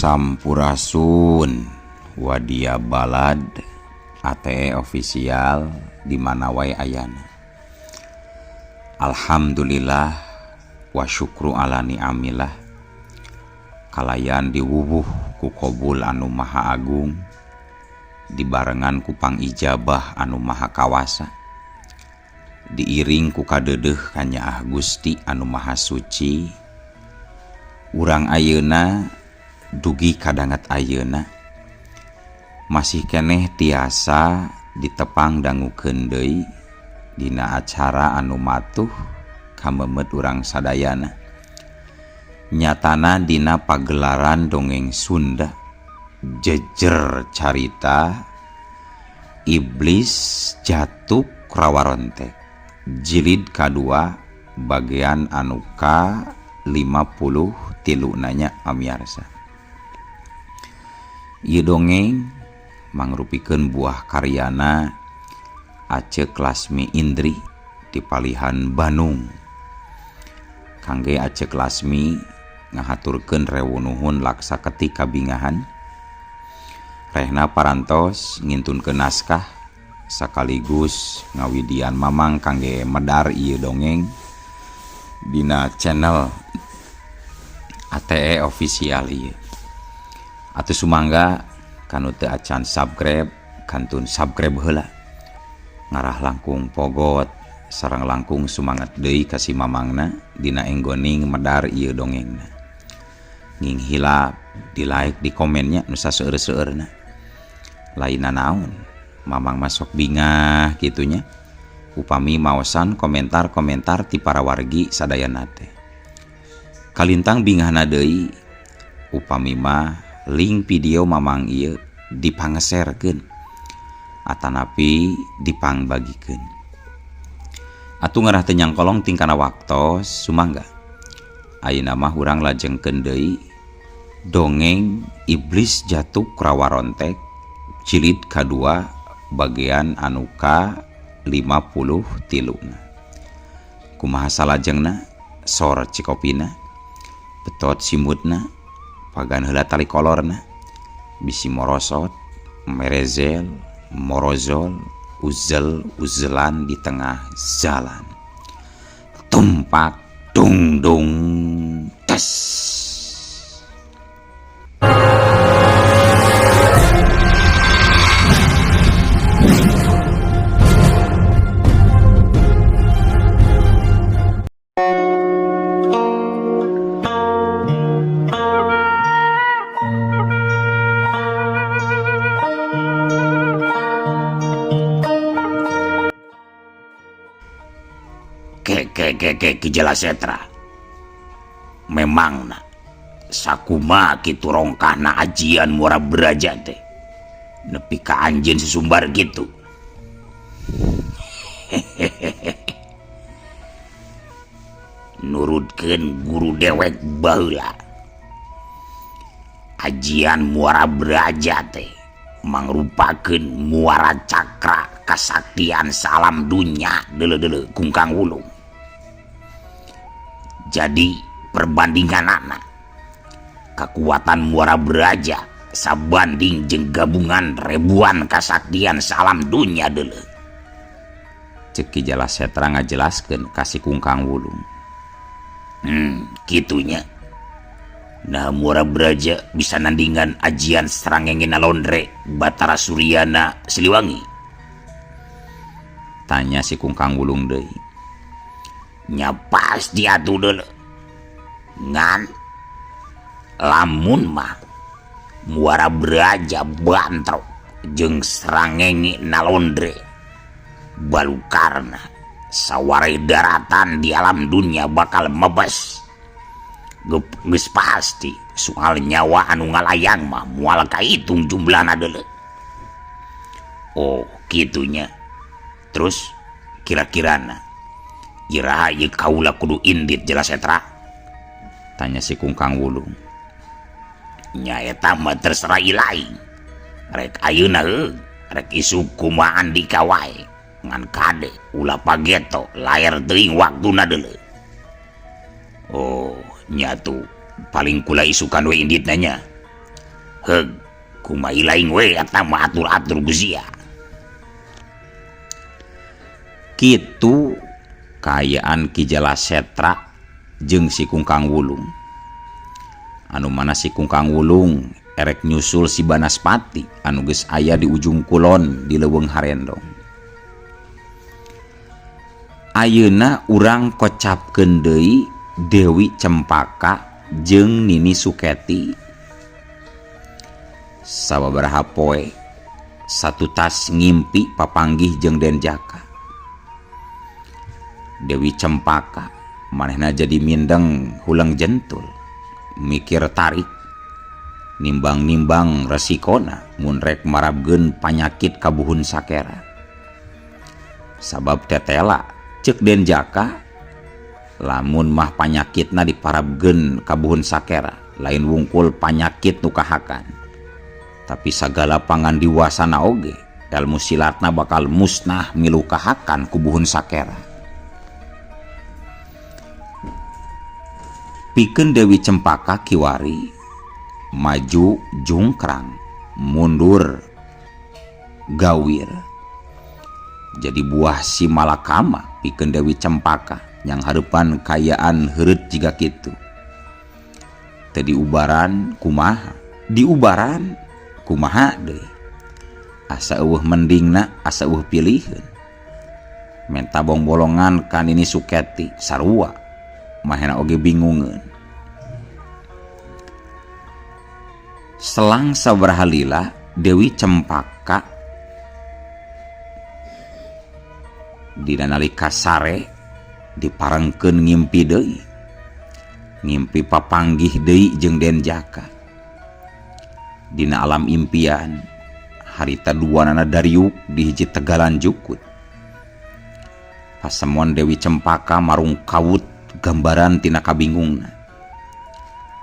Sampurasun Wadia Balad ATE official di mana wae ayana. Alhamdulillah wa syukru ala ni'amillah kalayan diwuwuh ku kobul anu maha agung dibarengan ku pangijabah anu maha kawasa diiring ku kadeudeuh kanyaah Gusti anu maha suci. Urang ayeuna dugi kadanget ayeuna masih keneh tiasa ditepang dangukeun deui dina acara anu matuh kamemet urang sadayana, nyatana dina pagelaran dongeng Sunda jejer carita Iblis Jatuk Rawarontek jilid kadua bagian anu ka 53 nanya pamiarsa. Ieu dongeng mangrupikeun buah karyana Acek Lasmi Indri di Palihan Bandung. Kangge Acek Lasmi ngahaturkeun rewu nuhun laksa ketika bingahan. Rehna parantos ngintunkeun naskah sakaligus ngawidian mamang kangge medar ieu dongeng dina channel ATE official ieu. Atuh sumangga kanu teu acan subscribe kantun subscribe heula. Ngarah langkung pogot sareng langkung sumangat deui ka si mamangna dina enggoning medar ieu dongengna. Nging hilap di like di komennya nu saseueur-seueurna. Lainna naon mamang masuk bingah kitunya upami maosan komentar-komentar ti para wargi sadayana teh. Kalintang bingahna deui upami mah link video mamang ieu dipangeserkeun atanapi dipangbagikeun. Atuh ngarah teu nyangkolong tingkana waktos sumangga. Ayeuna mah urang lajengkeun deui dongeng Iblis Jatuk Rawarontek jilid kadua bagian anu ka 53. Kumaha salajengna sor cikopina betot simutna pagan heula tali kolorna bisi morosot merezel morozol uzel uzelan di tengah jalan tumpak dung dung tes. Ki Jala Setra memang na sakuma kitu rongkahna ajian Muara Braja teh nepi ka anjeun sesumbar gitu. Nurutkeun guru dewek baheula ajian Muara Braja teh mangrupakeun muara cakra kasaktian salam dunya deuleu-deuleu kungkang wulung. Jadi perbandingan anak kekuatan Muara Braja sabanding jeung gabungan ribuan kasaktian salam dunya deuleu. Cek Ki Jala Setra ngajelaskeun ka si Kungkang Wulung. Kitunya. Nah Muara Braja bisa nandingan ajian Srangenge Nalondre Batara Suryana Siliwangi? Tanya si Kungkang Wulung deui. Nya pasti atuh deuleu. Ngan lamun mah Muara Braja bantrok jeung Srangenge Nalondre balukarna sawarai daratan di alam dunia bakal mebes. Geus pasti soal nyawa anu ngalayang mah moal kahitung jumlahna deuleu. Oh kitunya. Terus kira-kirana iraha ieu kaula kudu indit Jala Setra? Tanya si Kungkang Wulung. Nya eta mah terserah ilaing. Rek ayeuna heuh, rek isuk kumaha andika wae. Ngan kade ulah pageto laer teuing waktuna deuleu. Oh nya tuh paling kula isukan we inditna nya. Heug, kumaha lain we eta mah atur-atur ku sia. Kitu kaayaan Ki Jalasetra jeung si Kungkang Wulung. Anu mana si Kungkang Wulung erek nyusul si Banaspati anu geus aya di ujung kulon di Leuweung Harendong. Ayeuna urang kocapkeun deui Dewi Cempaka jeung Nini Suketi. Sababaraha poe satutas ngimpi papanggih jeung Den Jaka. Dewi Cempaka manehna jadi mindeng huleng jentul, mikir tarik, nimbang-nimbang resikona mun rek marabgeun panyakit ka Buhun Sakera. Sabab tetela ceuk Den Jaka lamun mah panyakitna diparabgeun ka Buhun Sakera, lain wungkul panyakit nu kahakan, tapi sagala pangandiwasana oge ilmu silatna bakal musnah milu kahakan ku Buhun Sakera. Pikeun Dewi Cempaka kiwari maju jungkrang, mundur gawir. Jadi buah si malakama pikeun Dewi Cempaka yang hareupan kayaan heureut jiga kitu. Teu diubaran kumaha, diubaran kumaha deui. Asa eueuh mendingna, asa eueuh piliheun. Menta bongbolongan ka Nini Suketi sarua, mahena oge bingungeun. Selang sabaraha lila Dewi Cempaka dina nalika sare diparengkeun ngimpi deui. Ngimpi papanggih deui jeung Den Jaka. Dina alam impian harita duanana dariuk di hiji tegalan jukut. Pasemon Dewi Cempaka marung kawut gambaran tina kabingungna.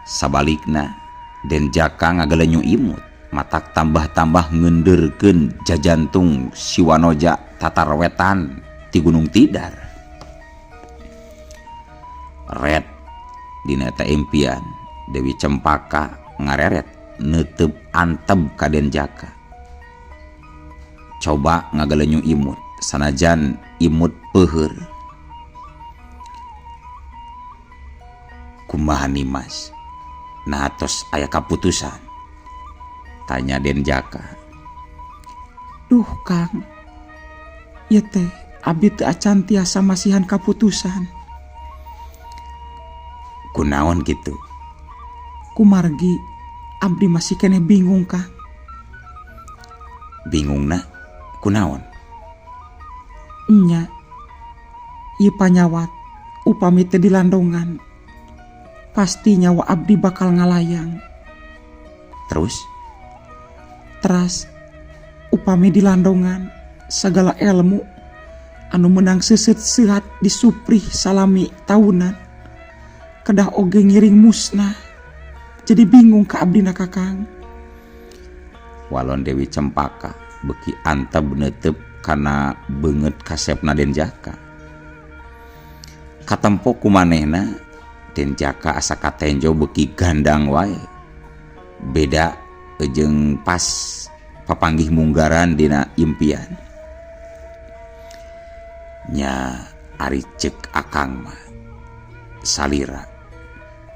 Sabalikna Den Jaka ngagelenyu imut, matak tambah-tambah ngeundeurkeun jajantung si Wanoja tatar wetan ti Gunung Tidar. Red dina eta impian Dewi Cempaka ngareret neuteup anteb ka Den Jaka. Coba ngagelenyu imut sanajan imut peuheur. Kumaha Nimas? Nah tos aya kaputusan? Tanya Den Jaka. Duh Kang, ieu teh abdi teu acan tiasa masihan kaputusan. Kunaon kitu? Kumargi abdi masih keneh bingung Kang. Bingungna kunaon? Nya, ieu panyawat upami teu dilandongan pasti nyawa abdi bakal ngalayang. Terus? Teras upami dilandongan segala ilmu anu menang seuseut seuhat disuprih salami taunan kedah oge ngiring musnah. Jadi bingung ka abdina Kakang. Walon Dewi Cempaka beki anteb neuteup kana beungeut kasepna Den Jaka. Katempo ku manehna Den Jaka asa katenjo beki gandang wae. Beda jeung pas papanggih munggaran dina impian. Nya ari ceuk akang mah salira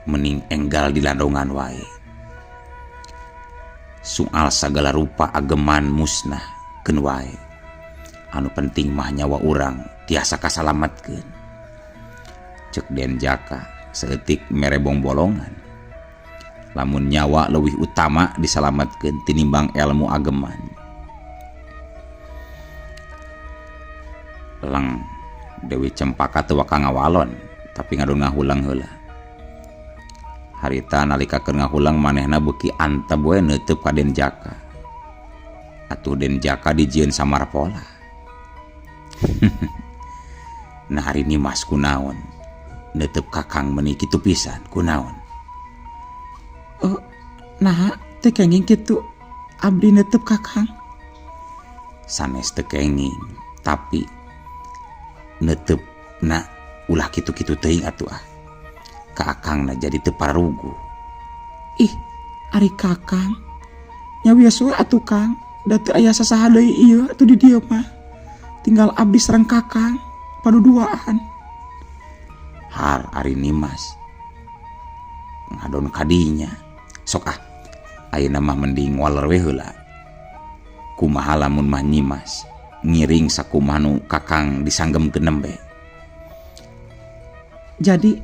mening enggal di landongan wae. Soal sagala rupa ageman musnah keun wae. Anu penting mah nyawa urang tiasa kasalamatkeun. Ceuk Den Jaka saeutik mere bongbolongan. Lamun nyawa leuwih utama disalamatkeun tinimbang ilmu ageman. Leng Dewi Cempaka teu waka ngawalon tapi ngadon ngahulang heula. Harita nalika keur ngahulang manehna beuki anteb we neuteub ka Den Jaka. Atuh Den Jaka dijieun samar pola. Nah hari Nimas kunaon neuteub Kakang meuni kitu pisan kunaon? Naha teu kenging kitu abdi neuteub Kakang. Sanes teu kenging tapi neuteubna ulah kitu-kitu teuing atuh ah. Ka akangna jadi teu pararuguh. Ih, ari Kakang Nya wios we atuh Kang, da teu aya sasaha deui ieu atuh di dieu mah. Tinggal abdi sareng Kakang paduduaan. Har ari Nimas ngadon kadinya. Sok ah, ayeuna mah mending waler we heula. Kumaha lamun mah Nyimas ngiring sakumaha nu Kakang disanggemkeun nembe. Jadi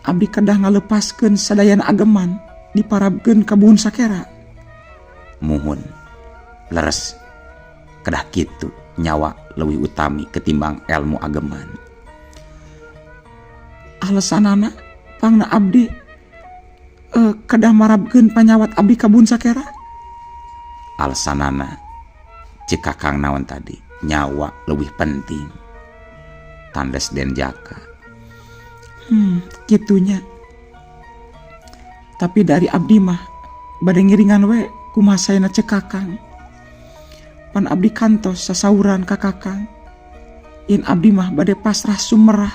abdi kedah ngalepaskeun sadayana ageman diparabkeun ka Buhun Sakera. Muhun leres kedah kitu nyawa leuwih utami ketimbang ilmu ageman. Alesanana pangna abdi kedah marabkeun panyawat abdi ka Buhun Sakera. Alesanana cek Kakang naon tadi, nyawa leuwih penting. Tandes Den Jaka. Kitunya. Tapi dari abdi mah bade ngiringan we kumaha saena cek Kakang. Pan abdi kantos sasauran ka Kakang. Yen abdi mah bade pasrah sumerah,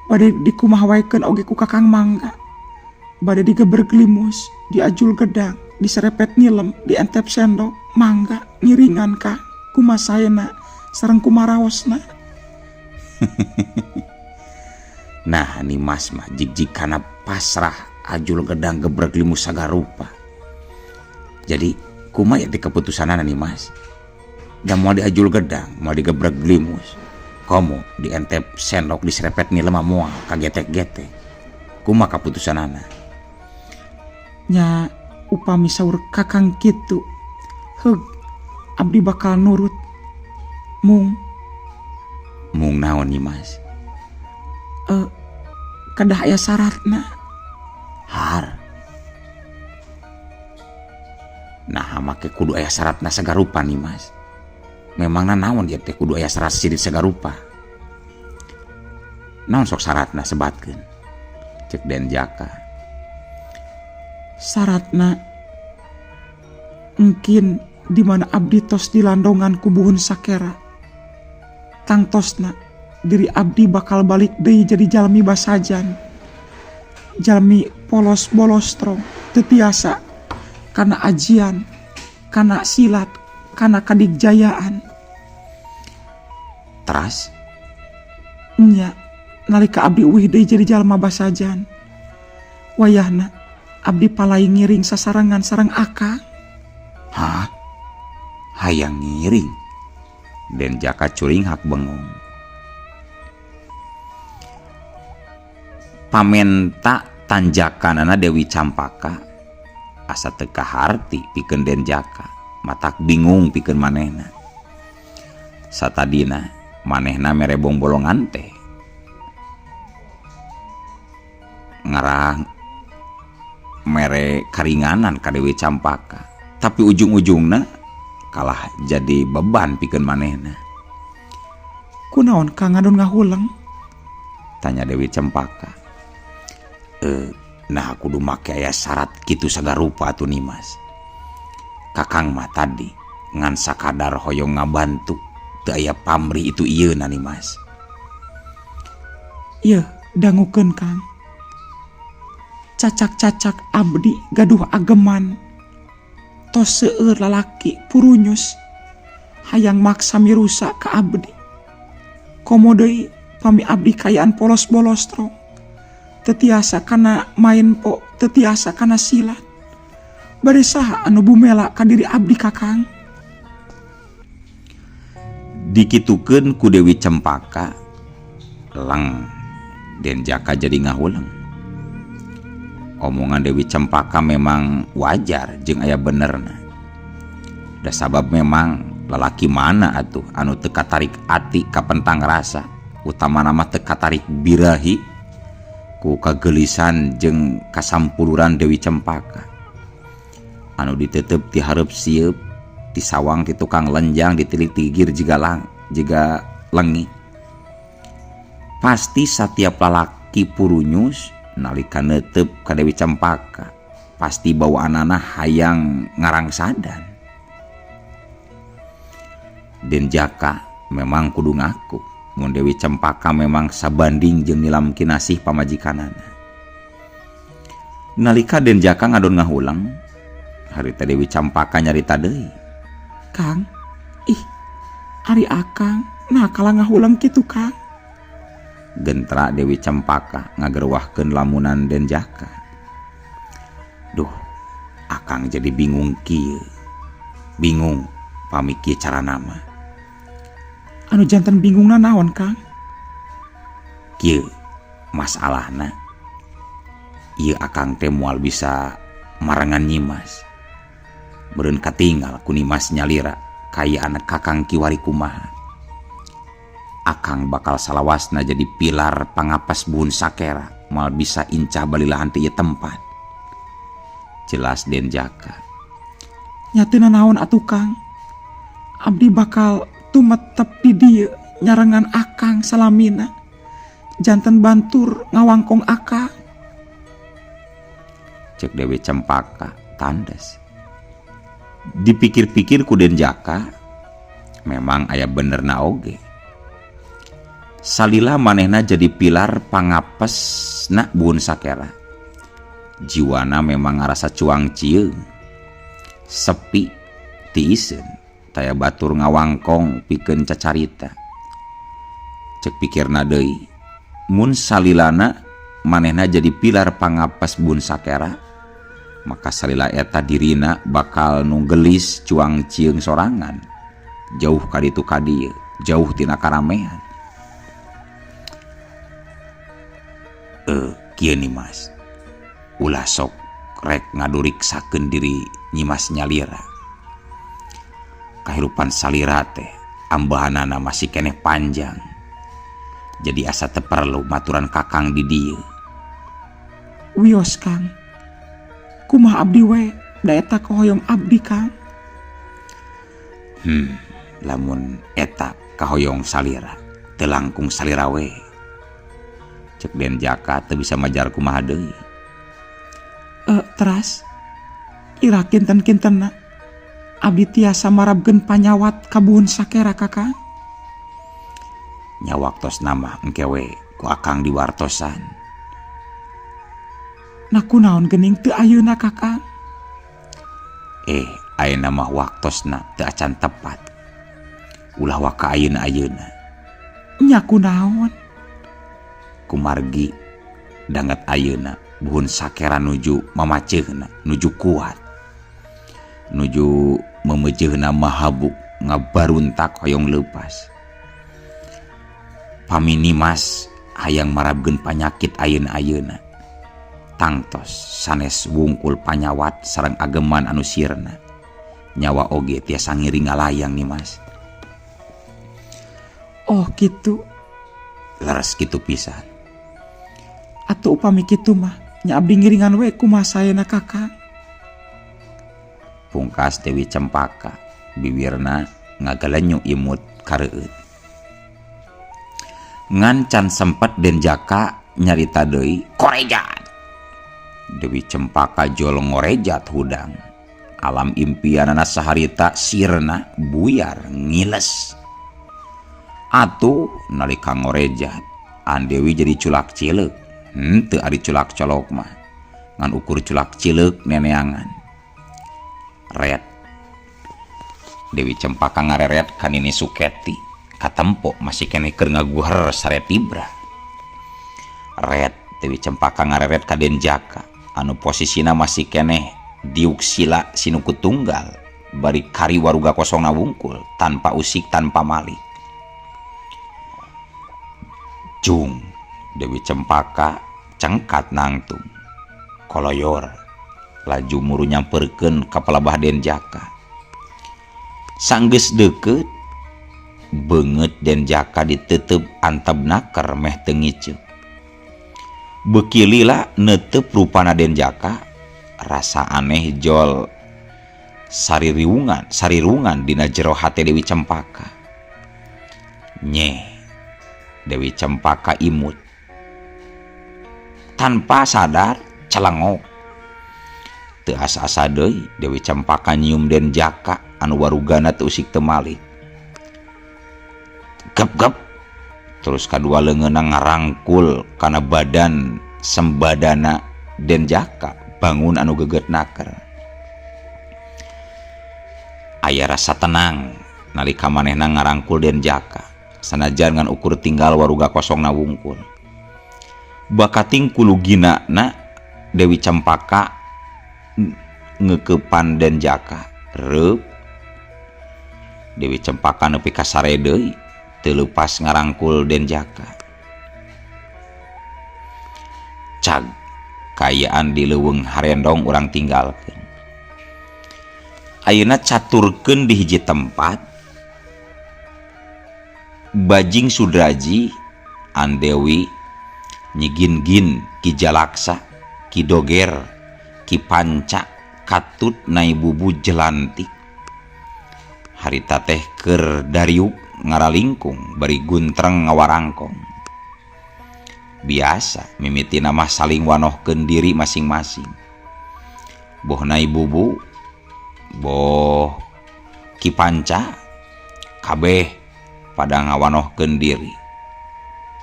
bade dikumaha waekeun oge ku Kakang mangga. Bade digebreg limus, diajul gedang, diserepet nilem, dientep sendok, mangga ngiringan ka kumaha saena sareng kumaraosna. Nah Nimas mah jig-jig kana pasrah ajul gedang gebreg limus sagarupa. Jadi kumaha ya keputusanana Nimas? Da moal diajul gedang, moal digebreg limus. Komo dientep sendok diserepet nilem mah moal kagetek-getek. Kumaha kaputusanana? Nya upami saur Kakang kitu, heug abdi bakal nurut. Mung mung naon Nimas? Kedah aya syaratna. Har. Nah make kudu aya syaratna sagarupa Nimas. Memangna naon ieu teh kudu aya syarat sirit sagarupa? Naon sok syaratna sebatkeun? Cek Den Jaka. Syaratna mungkin di mana abdi tos dilandongan ku Buhun Sakera. Tangtosna diri abdi bakal balik deui jadi jalmi basajan. Jalmi polos bolostrong teu tiasa kana ajian, kana silat, kana kadigjayaan. Teras? Nya, nalika abdi uih deui jadi jalma basajan. Wayahna abdi palai ngiring sasarengan sareng Akang. Hah? Hayang ngiring? Den Jaka curinghak bengong. Pamenta tanjakanana Dewi Campaka asa teu kaharti pikeun Den Jaka, matak bingung pikeun manehna. Satadina manehna mere bongbolongan teh ngarah mere karinganan ka Dewi Campaka, tapi ujung-ujungna kalah jadi beban pikeun manehna. Kunaon Kang ngadon ngahuleng? Tanya Dewi Cempaka. Nah kudu make aya syarat kitu sagarupa atuh Nimas. Kakang mah tadi ngan sakadar hoyong ngabantu, teu aya pamrih itu ieu na Nimas. Yeuh, dangukeun Kang. Cacak-cacak abdi gaduh ageman. Tos seueur lalaki purunyus hayang maksa mirusa ka abdi. Komo deui pami abdi kayaan polos bolostrong. Teu tiasa kana main po, teu tiasa kana silat. Bade saha anu bumela ka diri abdi Kakang? Dikitukeun ku Dewi Cempaka, leng Den Jaka jadi ngahuleng. Omongan Dewi Cempaka memang wajar jeung aya benerna. Da sabab memang lalaki mana atuh anu teu katarik ati kapentang rasa, utamana mah teu katarik birahi ku kagelisan jeung kasampuluran Dewi Cempaka. Anu ditetep ti hareup sieup, ti sawang ti tukang lenjang ditilik tigir jiga lang, jiga lengi. Pasti satiap lalaki purunyus nalika neuteup ka Dewi Cempaka, pasti bawaanana hayang ngarangsadan. Den Jaka memang kudu ngaku mun Dewi Cempaka memang sabanding jeung Nilam Kinasih pamajikanana. Nalika Den Jaka ngadon ngahuleng, Harita Dewi Campaka nyarita deui. Kang, ih, ari Akang nah kalah ngahuleng kitu Kang. Gentra Dewi Cempaka ngagerwahkeun lamunan Den Jaka. Duh, Akang jadi bingung kieu. Bingung pami kieu carana mah. Anu janten bingungna naon Kang? Kieu masalahna. Ieu Akang teh moal bisa marengan Nyimas. Meureun katinggal ku Nyimas nyalira kaayaan Kakang kiwari kumaha. Akang bakal salawasna jadi pilar pangapas Buhun Sakera, moal bisa incah balilahan ti ieu tempat. Jelas Den Jaka. Nya teu nanaon atuh Kang. Abdi bakal tumetep di dieu nyarengan Akang salamina. Janten bantur ngawangkong Akang. Cek Dewi Cempaka tandes. Dipikir-pikir ku Den Jaka, memang aya benerna oge. Salila manehna jadi pilar pangapesna Buhun Sakera. Jiwana memang ngarasa cuang cieung. Sepi tiiseun, taya batur ngawangkong pikeun cacarita. Cek pikirna deui, mun salilana manehna jadi pilar pangapes Buhun Sakera, maka salila eta dirina bakal nu gelis cuang cieung sorangan. Jauh ka ditu ka dieu, jauh tina karamean. Kieu Nimas, ulah sok rek ngaduriksakeun diri Nyimas nyalira. Kahirupan salira teh ambahanana masih keneh panjang. Jadi asa teu perlu maturan Kakang di dieu. Wios Kang. Kumaha abdi we da eta kahoyong abdi Kang. Lamun eta kahoyong salira, teu langkung salira we. Cek Den Jaka teu bisa majar kumaha deui. Teras ira kinten-kintenna abdi tiasa marabkeun panyawat ka Buhun Sakera Kakang. Nya waktosna mah engke we ku Akang diwartosan. Nah kunaon geuning teu ayeuna Kakang? Ayeuna mah waktosna teu acan tepat. Ulah waka ayeuna-ayeuna. Nya kunaon? Kumargi danget ayeuna Buhun Sakera nuju mamaceuhna, nuju kuat. Nuju memejeuhna mahabuk ngabaruntak hoyong leupas. Pami Nimas hayang marabkeun panyakit ayeuna-ayeuna. Tangtos sanes wungkul panyawat sareng ageman anu sirna. Nyawa oge tiasa ngiring ngalayang Nimas. Oh kitu. Leres kitu pisan. Atuh upami kitu mah nya abdi ngiringan we kumaha saena Kakang. Pungkas Dewi Cempaka bibirna ngagalenyu imut kareueut. Ngan can sempet Den Jaka nyarita deui korejat. Dewi Cempaka jol ngorejat hudang. Alam impianana saharita sirna buyar ngiles. Atuh nalika ngorejat An Dewi jadi culak cileuk. Henteu ari culak colok mah. Ngan ukur culak cileuk neneangan. Ret. Dewi Cempaka ngareret ka Nini Suketi. Katempo masih keneh keur ngaguher sare tibra. Ret Dewi Cempaka ngareret ka Den Jaka anu posisina masih keneh diuk sila sinuku tunggal bari kari waruga kosongna wungkul tanpa usik tanpa malik. Jung Dewi Cempaka cengkat nangtung koloyor laju muru nyamperkeun ka palabah Den Jaka. Sanggeus deukeut beungeut Den Jaka ditetep anteb naker meh teu ngiceup. Beuki lila neuteup rupana Den Jaka, rasa aneh jol sarirungan dina jero hate Dewi Cempaka. Nyeh Dewi Cempaka imut tanpa sadar celengok. Teu asa-asa deui Dewi Cempaka nyium Den Jaka anu warugana teu usik teu malik. Gep-gep terus kadua leungeunna ngarangkul kana badan sembadana Den Jaka bangun anu geget naker. Aya rasa tenang nalika manehna ngarangkul Den Jaka sanajan ngan ukur tinggal waruga kosongna wungkul. Bakating kulugina na Dewi Cempaka ngeukepan Den Jaka reup. Dewi Cempaka nepi ka sare deui teu leupas ngarangkul Den Jaka. Cag kaayaan di leuweung harendong urang tinggalkeun. Ayeuna caturkeun di hiji tempat Bajing Sudraji Andewi Nyi Gin-gin Ki Jalaksa Ki Doger Ki Panca katut Nai Bubu Jelantik. Harita teh keur dariuk ngaralingkung bari guntreng ngawarangkong. Biasa mimitina mah saling wanohkeun diri masing-masing. Boh Nai Bubu boh Ki Panca kabeh pada ngawanohkeun diri.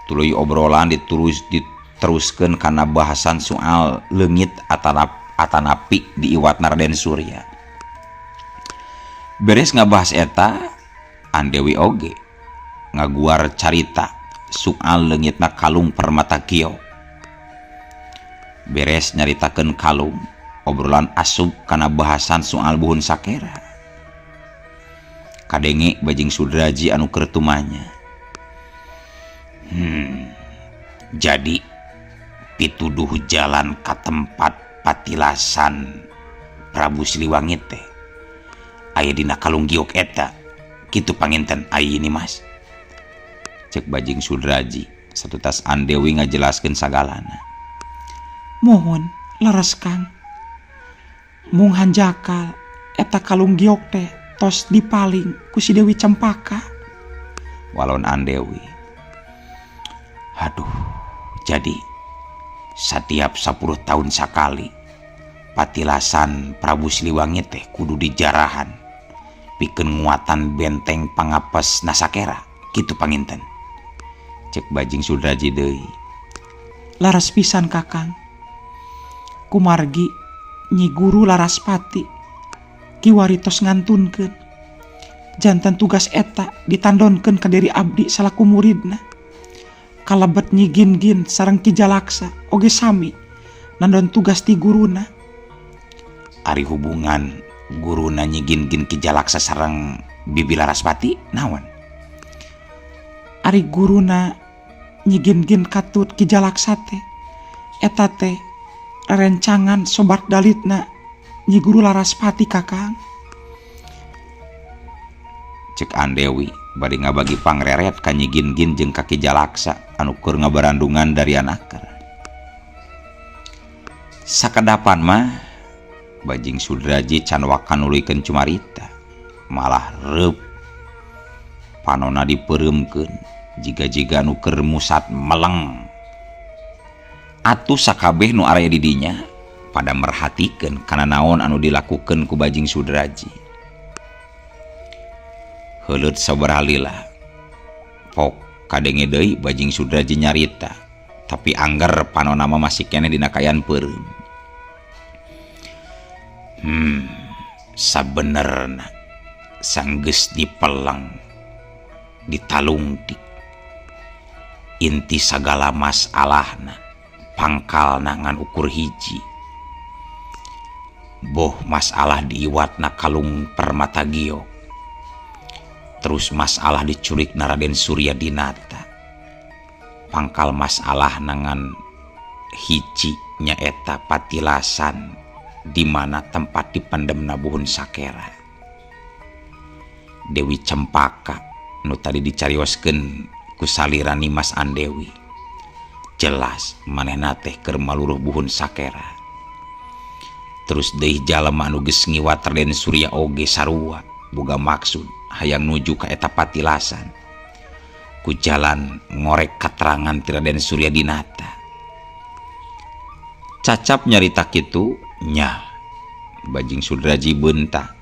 Tuluy obrolan diteruskeun kana bahasan soal leungit atanapi di iwatna Raden Surya. Beres ngabahas eta, Andewi oge ngaguar carita soal leungitna kalung permata giok. Beres nyaritakeun kalung, obrolan asup kana bahasan soal buhun sakera. Kadenge Bajing Sudraji anu keur tumanya. Jadi pituduh jalan ka tempat patilasan Prabu Siliwangi teh aya dina kalung giok eta. Kitu panginten ai ini Mas. Cek Bajing Sudraji satutas Andewi ngajelaskeun sagalana. Mohon leres Kang. Mung hanjakal eta kalung giok teh tos dipaling ku si Dewi Cempaka. Walon Andewi. Aduh, jadi setiap 10 tahun sakali patilasan Prabu Siliwangi teh kudu dijarahan pikeun nguatan benteng pangapes Nasakera. Kitu panginten. Cek Bajing Sudraji deui. Laras pisan Kakang. Kumargi Nyi Guru Laraspati kiwari tos ngantunkeun. Jantan tugas eta ditandonkeun ka diri abdi salaku muridna. Kalebet Nyi Gin-gin sareng Ki Jalaksa oge sami nandon tugas ti guruna. Ari hubungan guruna Nyi Gin-gin Ki Jalaksa sareng Bibi Laraspati naon? Ari guruna Nyi Gin-gin katut Ki Jalaksa teh eta teh rerencangan sobat dalitna Nyi Guru Laraspati Kakang. Cek Andewi bari ngabagi pangreret ka Nyi Gin-gin jeung ka Ki Jalaksa anu keur ngabarandungan dari anaker. Sakedapan mah Bajing Sudraji can waka nuluykeun cumarita, malah reup panona dipereumkeun jiga-jiga nu keur musat meleng. Atuh sakabeh nu araya di dinya pada merhatikeun kana naon anu dilakukeun ku Bajing Sudraji. Heuleut sabaraha lila pok kadenge deui Bajing Sudraji nyarita, tapi angger panona mah masih keneh dina kaayaan peureum. Sabenerna sanggeus dipeleng ditalungtik inti sagala masalahna pangkalna ngan ukur hiji. Boh masalah diiwatna kalung permata giok, terus masalah diculik Raden Surya Dinata, pangkal masalah nangan hiji nyaeta patilasan di mana tempat dipendemna buhun sakera. Dewi Cempaka nu tadi dicarioskeun ku salira Nimas Andewi, jelas manehna teh keur maluruh buhun sakera. Terus deui jalma anu geus ngiwat Raden Surya oge sarua boga maksud hayang nuju ka eta patilasan ku jalan ngorek katerangan ti Raden Surya Dinata. Cacap nyarita kitu nya Bajing Sudraji beunta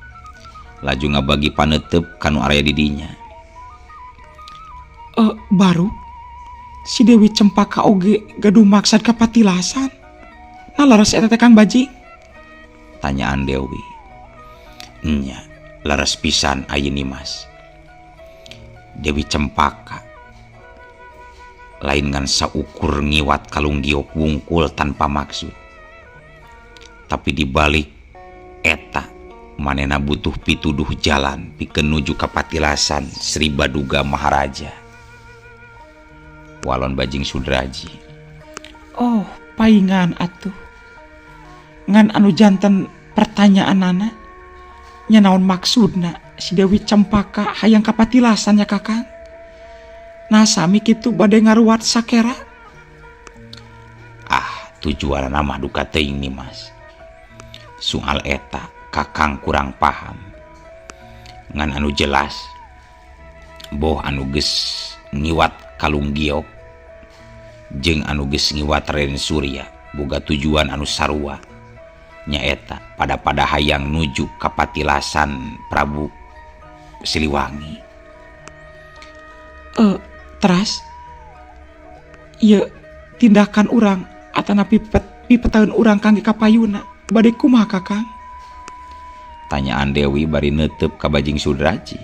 laju ngabagi panetep kanu area di dinya. Baru si Dewi Cempaka oge gaduh maksad ka patilasan. Nah laras eta teh Kang Bajing? Tanyaan Dewi. Nya Leres pisan ayi Nimas. Dewi Cempaka lain ngan saukur ngiwat kalung giok wungkul tanpa maksud. Tapi dibalik eta manena butuh pituduh jalan pikeun nuju ka patilasan Sri Baduga Maharaja. Walon Bajing Sudraji. Oh, paingan atuh. Ngan anu janten pertanyaanana nya naon maksudna si Dewi Cempaka hayang kapatilasan ya Kakang? Nah sami kitu bade ngaruat sakera. Ah, tujuanna mah duka teuing Nimas. Soal eta Kakang kurang paham. Ngan anu jelas boh anu geus ngiwat kalung giok jeung anu geus ngiwat Raden Surya boga tujuan anu sarua. Nyaeta pada-pada hayang nuju kapatilasan Prabu Siliwangi. Teras ieu tindakan urang atanapi pipetaeun urang kangge kapayuna bade kumaha Kakang? Tanyaan Dewi bari neuteup ka Bajing Sudraji.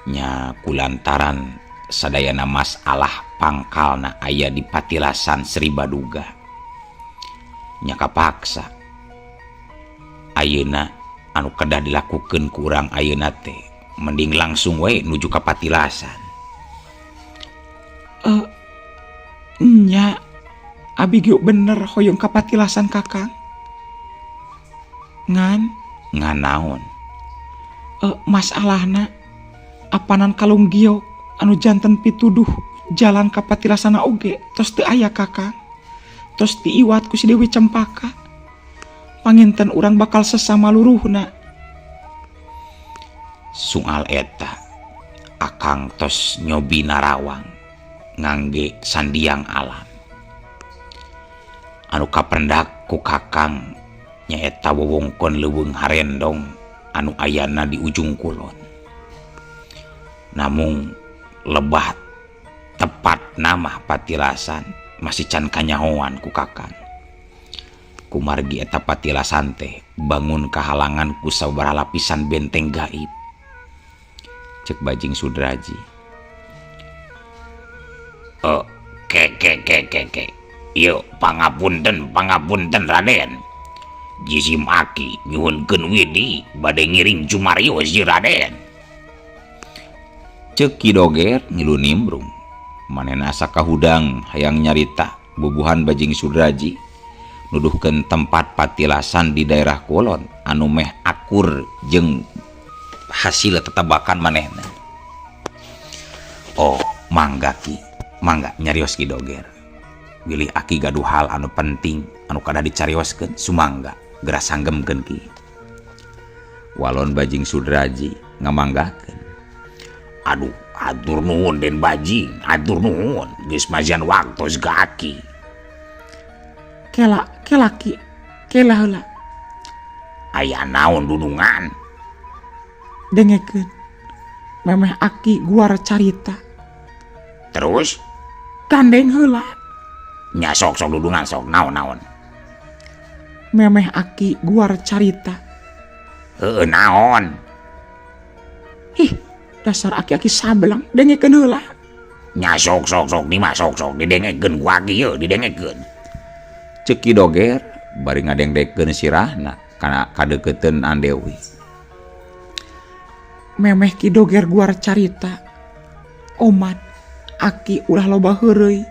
Nya kulantaran sadayana masalah pangkalna aya di patilasan Sri Baduga. Nya kapaksa ayeuna anu kedah dilakukeun ku urang ayeuna teh mending langsung we nuju ka patilasan. Nya abi ge bener hoyong ka patilasan Kakang. Ngan ngan naon? Masalahna apanan kalung giok anu janten pituduh jalan ka patilasana oge tos teu aya Kakang. Tos diiwat ku si Dewi Cempaka. Panginten urang bakal sesama luruhna. Soal eta Akang tos nyobi narawang ngangge sandiang alam. Anu kapendak ku Kakang nyaeta wewengkon Leuweung Harendong anu ayana di ujung kulon. Namung lebah tepat nama patilasan masih can kanyahoan ku Kakang. Kumargi eta patilasan teh bangun kahalangan ku sabaraha lapisan benteng gaib. Cek Bajing Sudraji. Oh, ke ke ke ke ke. Ieu pangapunten pangapunten Raden. Jisim aki nyuhunkeun widi bade ngiring cumarios ieu Raden. Cek Ki Doger ngilu nimbrung. Manehna asa kahudang hayang nyarita bubuhan Bajing Sudraji nuduhkeun tempat patilasan di daerah kulon anu meh akur jeung hasil tetebakan manehna. Oh, mangga Ki, mangga nyarios Ki Doger. Bilih aki gaduh hal anu penting anu kada dicarioskeun sumangga geura sanggemkeun Ki. Walon Bajing Sudraji ngamanggakeun. Aduh, atur nuhun Den Bajing, atur nuhun geus mazian waktos ka aki. Kela, kela Ki, kela heula. Aya naon dunungan? Dengekeun. Memeh aki guar carita. Terus? Gandeng heula. Nya sok sok dudungan sok naon-naon. Memeh aki guar carita. Heueuh naon? Ih, dasar aki-aki sabelang dengekeun heula. Nya sok sok sok ni mah sok sok didengekeun ku aki yeuh didengekeun. Cek Ki Doger bari ngadengdekeun sirahna kana kadeukeuteunan Andewi. Memeh Ki Doger guar carita. Omat aki ulah loba heureuy,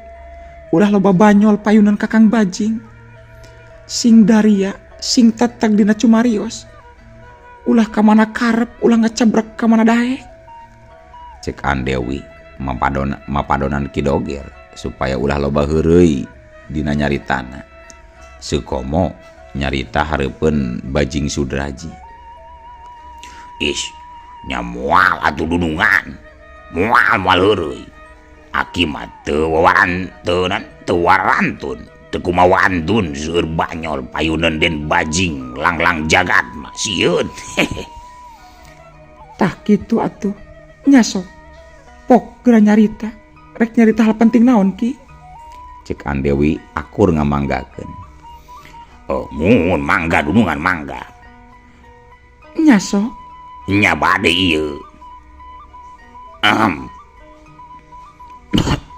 ulah loba banyol payunan Kakang Bajing. Sing daria, sing teteg dina cumarios. Ulah ka mana karep, ulah ngecebrek ka mana daek. Cek Andewi mapadonan Ki Doger supaya ulah loba heureuy dina nyaritana. Sukomo nyarita hareupeun Bajing Sudraji. Is, nya moal atuh dunungan. Moal moal heureuy. Aki mah teu wawaran teu nan teu warantun. Teu kumawantun seueur banyol payuneun Den Bajing langlang jagat mah sieun. Tah kitu atuh. Nya sok. Pok geura nyarita. Rek nyarita hal penting naon Ki? Cek Andewi akur ngamanggakeun. Oh, muhun mangga dunungan mangga. Nya sok. Nya bade ieu. Ahem.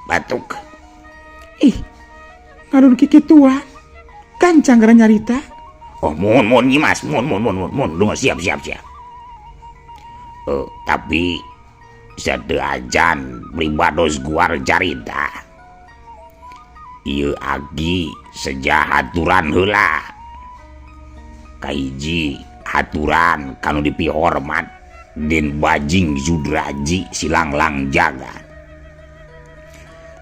Batuk. Ih, ngadon kikituan. Gancang gara nyarita. Oh, mohon mohon Nyimas, mohon mohon mohon mohon. Dungo siap siap siap. Tapi sateuacan pribados guar carita. Ieu agi seja haturan heula. Kahiji haturan kanu dipihormat Den Bajing Zudraji Silanglang Jagat.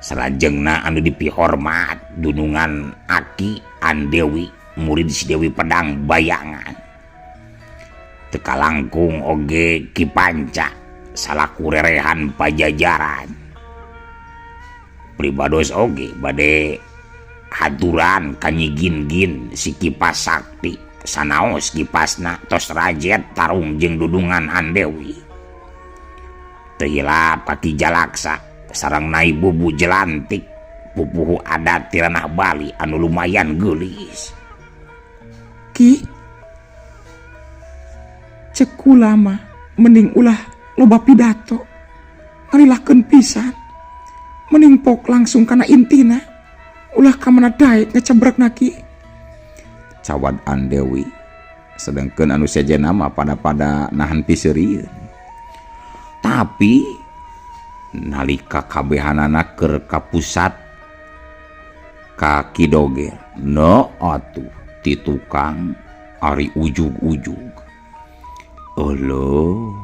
Salajengna anu dipihormat dunungan Aki Andewi murid si Dewi Pedang Bayangan. Teu kalangkung oge Ki Panca salaku rerehan Pajajaran. Pribados oge bade haturan ka Nyi Gin-gin si Kipas Sakti sanaos kipasna tos rajet tarung jeung dudungan Andewi. Teu hilap ka Ki Jalaksa sareng Nai Bubu Jelantik pupuhu adat ti ranah Bali anu lumayan geulis. Ki, cek kula mah mending ulah loba pidato ngalilakeun pisan, mending pok langsung kana intina, ulah ka mana daek ngecebrekna Ki. Cawat Andewi sedengkeun anu sejenna mah pada-pada nahan piseurieun. Tapi nalika kabehanana keur ka pusat ka Ki Doger, no atuh ti tukang ari ujug-ujug. Euleuh,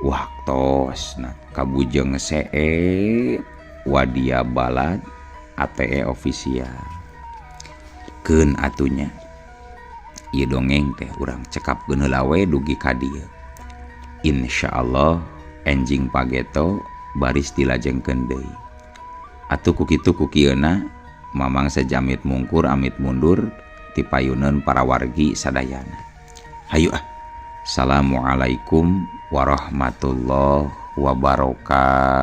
waktosna kabujeng seep wadia balad ATE official. Keun atunya ieu dongeng teh urang cekapkeun heula we dugi ka dieu. Insyaallah enjing pageto baris dilajengkeun deui. Atuh ku kitu ku kieuna Mamang sejamit mungkur amit mundur tipayuneun para wargi sadayana. Hayu ah. Assalamualaikum warahmatullahi wabarakatuh.